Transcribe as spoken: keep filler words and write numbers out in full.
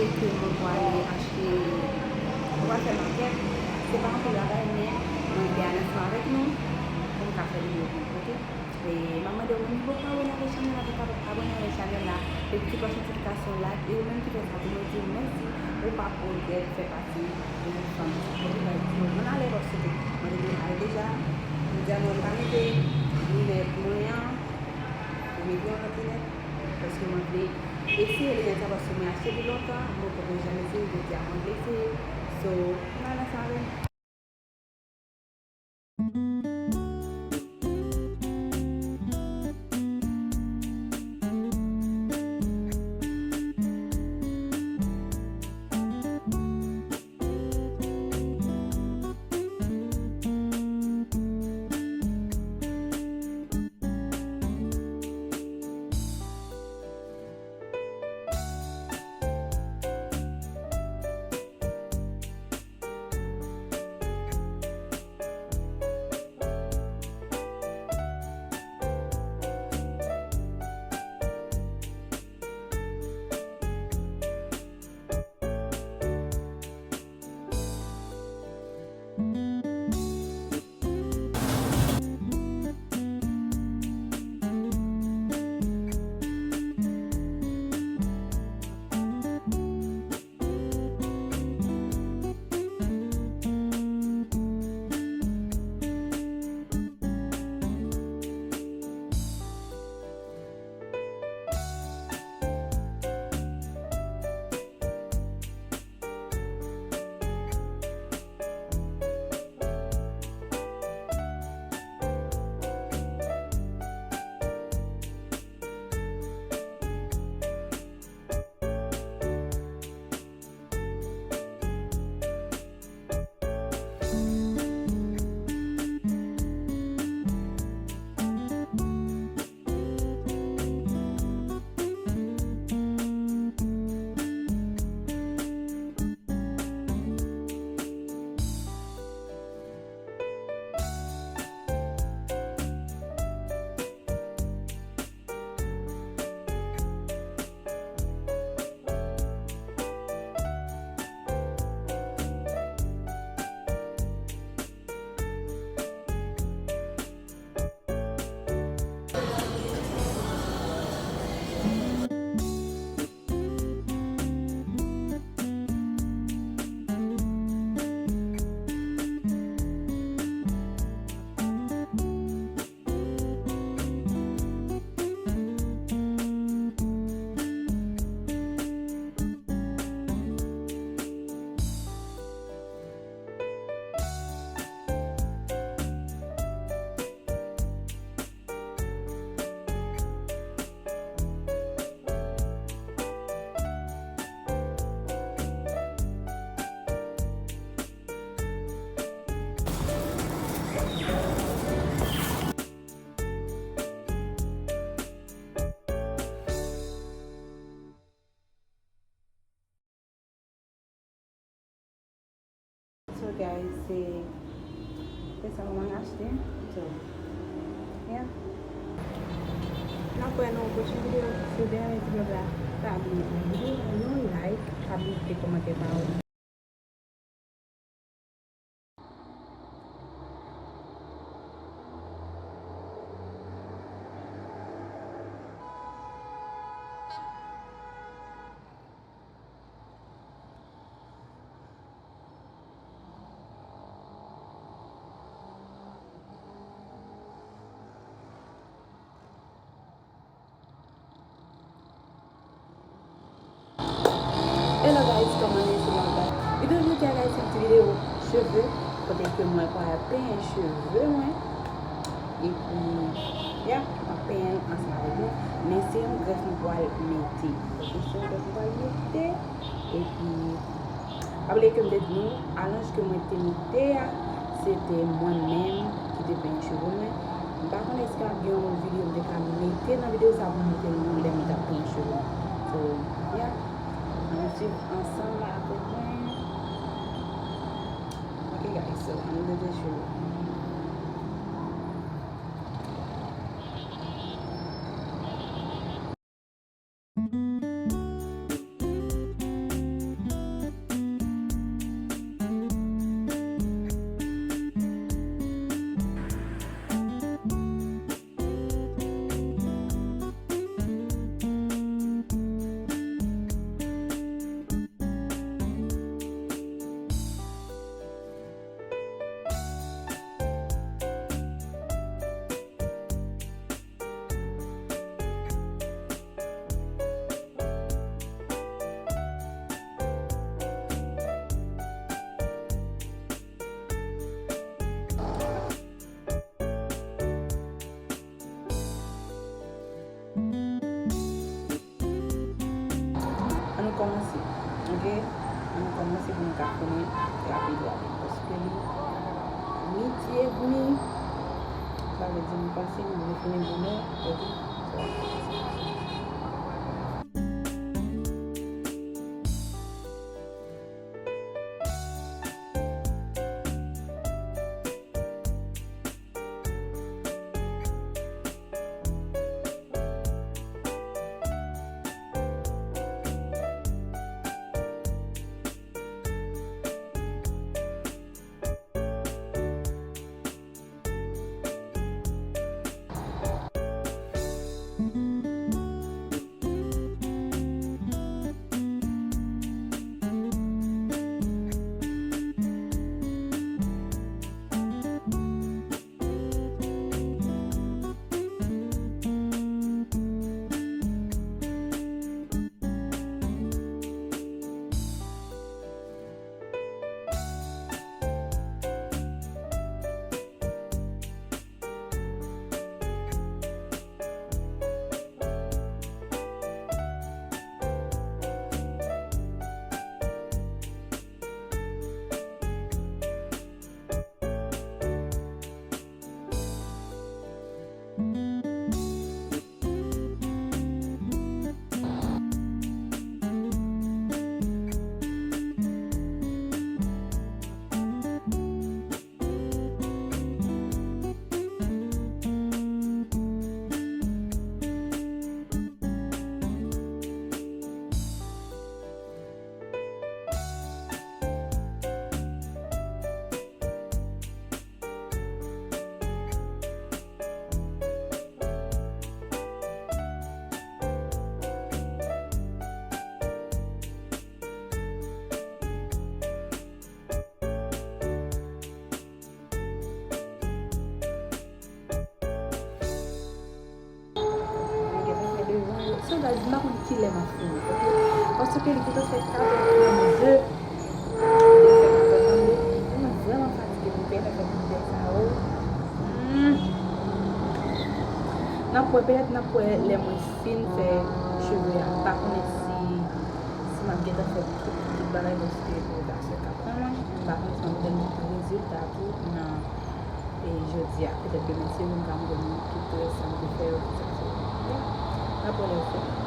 Ke mwen pwale achte, mwen pral fè makèt. Se pa anpil bagay, men mwen vle al ansanm avèk nou pou m ka fè videyo pou nou, oke? E m ap mande w, moun ki poko abòne avèk chanèl la, pou w kapab abòne avèk chanèl la, epi ti klòch notifikasyon la, e ou menm ki fè sa tou, mwen di w mèsi, ou p ap regrèt fè pati de fanmi sa. Oke, guys, so, ann ale, paske mwen te dwe al deja. Jodi a, mwen pa mete linèt mwen an, mwen mete yon lòt linèt, paske mwen vle eseye linèt sa, paske mwen achte li lontan, mwen poko janm eseye, jodi a mwen vle eseye. So, ann ale ansanm avè m. So guys, se, se sa mwen achte. So, yeah. N ap wè nan yon pwochen videyo. Si w te renmen ti vlog la, pa bliye ban videyo a yon like, pa bliye kite kòmantè pa w. Hello guys, kòman nou ye? Se Martha. Videyo jodi a, guys, se yon ti videyo cheve, kote ke mwen pral penyen cheve mwen. Epi, yeah, m ap penyen l ansanm avèk nou. Men se yon grèf mwen pral mete. Ok, se yon grèf mwen pral mete. Epi, pa bliye ke m te di nou, alonj ke mwen te mete a, se te mwen menm ki te penyen cheve mwen. M pa konnen si m ap gen yon videyo m te ka mete nan videyo sa pou m montre nou lè m t ap penyen cheve mwen. So, yeah, ann swiv ansanm avèk mwen. Ok, guys, so, ann mete cheve. Kòmanse, oke? Ann kòmanse pou nou ka fini rapid rapid, paske li midi edmi, sa vle di m panse m vle fini bonè, oke? So, Nèg yo pa fè devan yo. Sandal, m pa konn kilè m ap fini, oke? Paske li gentan fè kat è trannde. Li fè kat è trannde. Mwen vrèman fatige pou m fè, fè tout bagay sa yo. Hmm. N ap wè, petèt n ap wè lè mwen fin fè cheve a. M pa konnen si, si m ap gentan fè tout, tout bagay paske pou ta fè kat lan, m pa konnen si m ap gentan gen tout rezilta tou nan e jodi a, petèt demen si Bondye vle, m ka montre nou tout rès sa m te fè yo, tout sa m te fè yo. N ap wè lè l fini.